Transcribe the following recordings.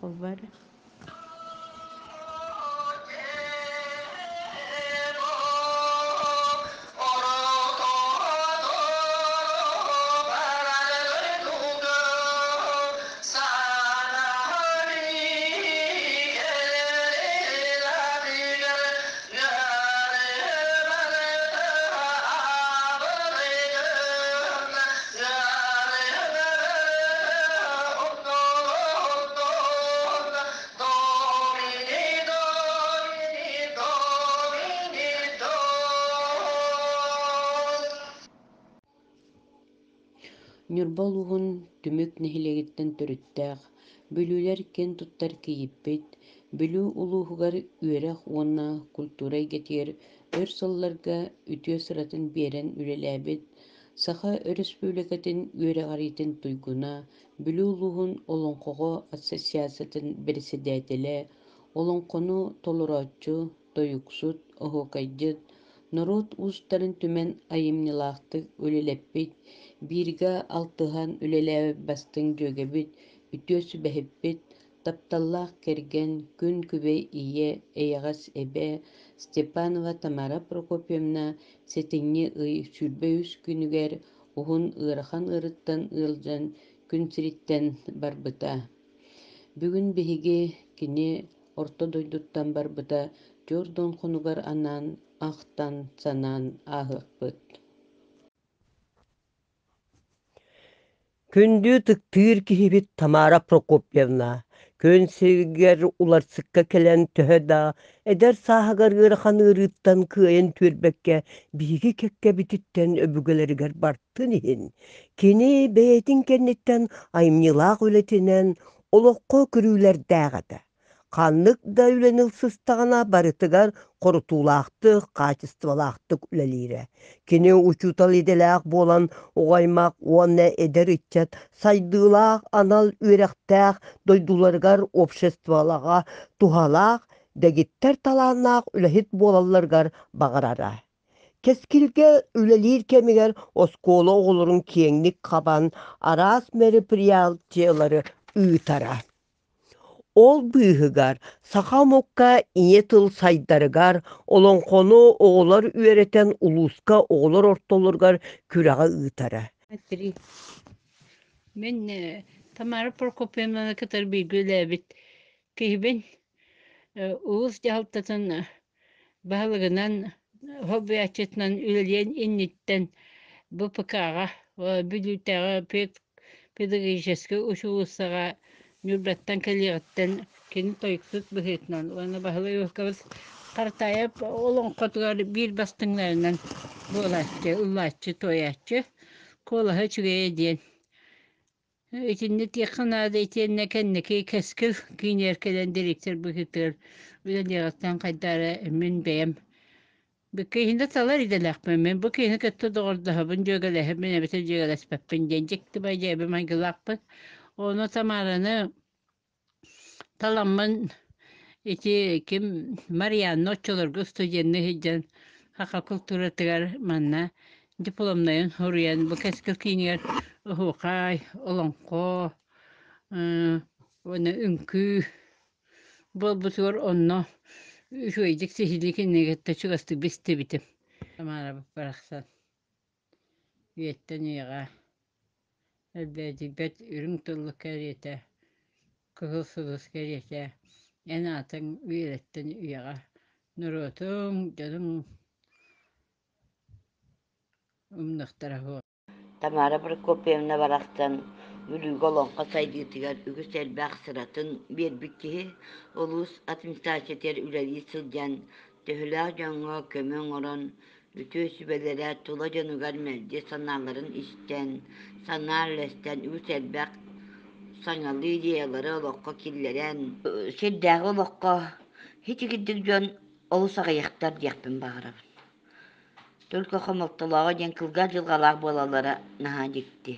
Холборо. Ньурба улууһун Түмүк нэһилиэгиттэн төрүттээх, Бүлүүлэр киэн туттар кийииппит, Бүлүү улууһугар үөрэх уонна культура эйгэтигэр өр сылларга үтүө сыратын биэрэн үлэлээбит Саха Өрөспүүбүлүкэтин үөрэҕириитин туйгуна, Бүлүү улууһун Олоҥхоҕо ассоциациятын бэрэссэдээтэлэ, олоҥхону толорооччу, тойуксут, оһуокайдьыт, норуот уустарын түмэн айымньылаахтык үлэлэппит, бииргэ алтыһан үлэлээбит бастыҥ дьүөгэбит, үтүө сүбэһиппит, тапталлаах кэргэн, күн күбэй ийэ, эйэҕэс эбэ Степанова Тамара Прокопьевна сэтинньи ый 23 күнүгэр уһун ыарахан ыарыттан ыалдьан күн сириттэн барбыта. Бүгүн биһиги кини орто дойдуттан барбыта 40 хонугар анаан ахтан, санаан ааһыахпыт. Күндү ытыктыыр киһибит Тамара Прокопьевна күн сиригэр уларсыкка кэлэн төһө да эдэр сааһыгар ыарахан ыарыыттан кыайан түөрбэккэ биһиги кэккэбититтэн өбүгэлэригэр бартын иһин, кини бэйэтин кэнниттэн айымньылаах үлэтинэн олоххо көрүүлэрдээх этэ. Ханнык да үлэни ылсыстаҕына барытыгар хорутуулаахтык, хаачыстыбалаахтык үлэлиирэ. Кини учуутал идэлээх буолан оҕо аймах уонна эдэр ыччат сайдыылаах анал үөрэхтээх дойдуларыгар обществолаҕа туһалаах, дэгиттэр талааннаах үлэһит буолалларыгар баҕарара. Кэскилгэ үлэлиир кэмигэр оскуола оҕолорун киэҥник хабан араас мероприятиелары ыытара. Ол быыһыгар саха омукка ийэ тыл сайдарыгар олоҥхону оҕолор үөрэтэн улууска оҕолор ортолоругар күрэҕи ыытара. Мин Тамара Прокопьевнаны кытары бииргэ үлээбит киһибин. Улуус дьаһалтатын баһылыгынан, солбуйааччытынан үлэлиэн инниттэн БПК-ҕа Бүлүүтээҕи педагогическай учуулуссаҕа Ньурбаттан кэлиэҕиттэн кини тойуксут быһыытынан уонна Баһылай Уһукабыс Харатаайап олоҥхотугар биир бастыҥнарынан буолааччы, ыллааччы, туойааччы, куолаһа үчүгэйэ диэн Итиннэ тиэххэ наада итиэннэ кэнники Кэскил киинигэр кэлэн дириэктэр быһыытыгар үлэлиэҕиттэн хайдах эрэ мин бэйэм киһини талар идэлээхпин, мин бу киһини кытта доҕордоһобун, дьүөгэлэһэбин эбэтэр дьүөгэлэспэппин диэн дьикти бадьыабы майгылаахпын. Ону Тамараны Таламмын ити ким Марианна оччолорго студенныы сылдьан саха култууратыгар манна дипломнайын суруйан бу Кэскил киинигэр оһуохай, олоҥхо уонна үҥкүү буолбутугар онно үчүгэйдик сиһилии кинини кытта чугастык билсибитим. Тамарабыт барахсан үйэттэн үйэҕэ Элбээтийбэт үрүҥ тыллык кэриэтэ, кыһыл сулус кэриэтэ эн аатыҥ үйэлэртэн үйэҕэ норуотуҥ, дьонуҥ умнуохтара суоҕа. Тамара Прокопьевна барахсан Бүлүүгэ олоҥхо сайдыытыгар үгүс элбэх сыратын биэрбит киһи, улуус администрациятыгар үлэлии сылдьан, төһөлөөх дьоҥҥо көмө оҥорон, үтүө сүбэлэрэ тула дьонугар мэлдьи санааларын истэн, санаа үллэстэн үгүс элбэх саҥалыы идеялары олоххо киллэрэн, сирдээҕи олоххо итигирдик дьон олус аҕыйахтар диэхпин баҕарабын. Только хомолтолооҕо диэн кылгас дьылҕалаах буолаллара наһаа дьикти.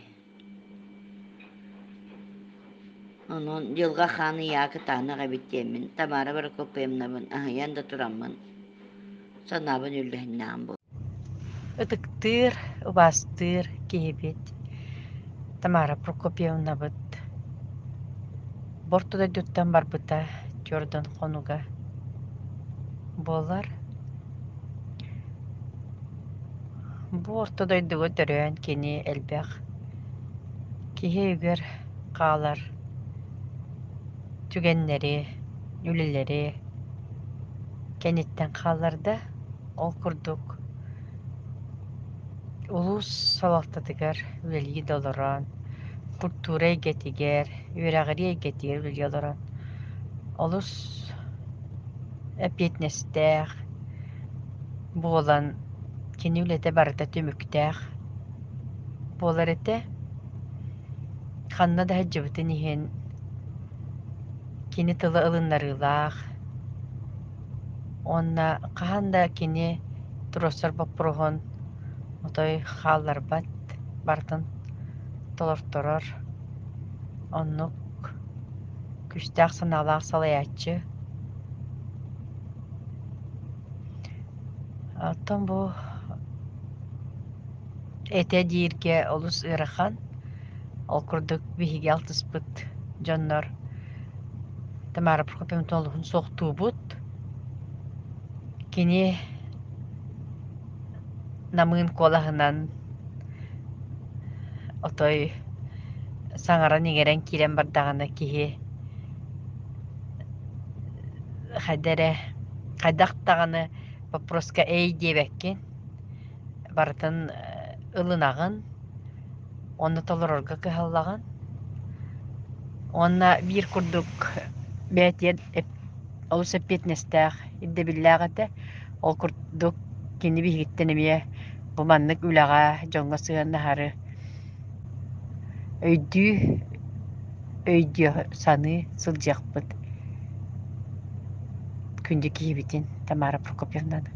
Онон дьылҕа хаан ыйаа кытаанах эбит диэммин Тамара Прокопьевнабын аһыйан да тураммын санаабын үллэһиннэҕим буолуо. Ытыктыыр, убаастыыр киһибит Тамара Прокопьевнабыт. Бу орто дойдуттан барбыта түөрт хонуга буолар. Бу орто дойдуга төрөөн кини элбэх киһи өйүгэр хаалар түгэннэри, үлэлэри кэнниттэн хаалларда. Ол курдук улуус салалтатыгар үлэлии да олорон, культура эйгэтигэр, үөрэҕирии эйгэтигэр үлэлии олорон олус эппиэтинэстээх буолан кини үлэтэ барыта түмүктээх буолар этэ. Ханна да сылдьыбытын иһин кини тыла ылыннарыылаах уонна хаһан да кини туруорсар боппуруоһун отой хаалларбат, барытын толорторор. Оннук күүстээх санаалаах салайааччы. Оттон бу этэ дииргэ олус ыарахан. Ол курдук биһиги алтыспыт дьоннор Тамара Прокопьевна олуһун суохтуубут. Кини намыын куолаһынан отой саҥаран-иҥэрэн киирэн бардаҕына киһи хайда эрэ хайдах даҕаны боппуруоска эй диэбэккин, барытын ылынаҕын уонна толорорго кыһаллаҕын. Уонна биир курдук бэйэтигэр олус эппиэтинэстээх, ирдэбиллээх этэ. Ол курдук кини биһигиттэн эмиэ бу маннык үлэҕэ дьоҥҥо сыһыаннаһары өйдүү, өйдүө саныы сылдьыахпыт күндү киһибитин Тамара Прокопьевнаны.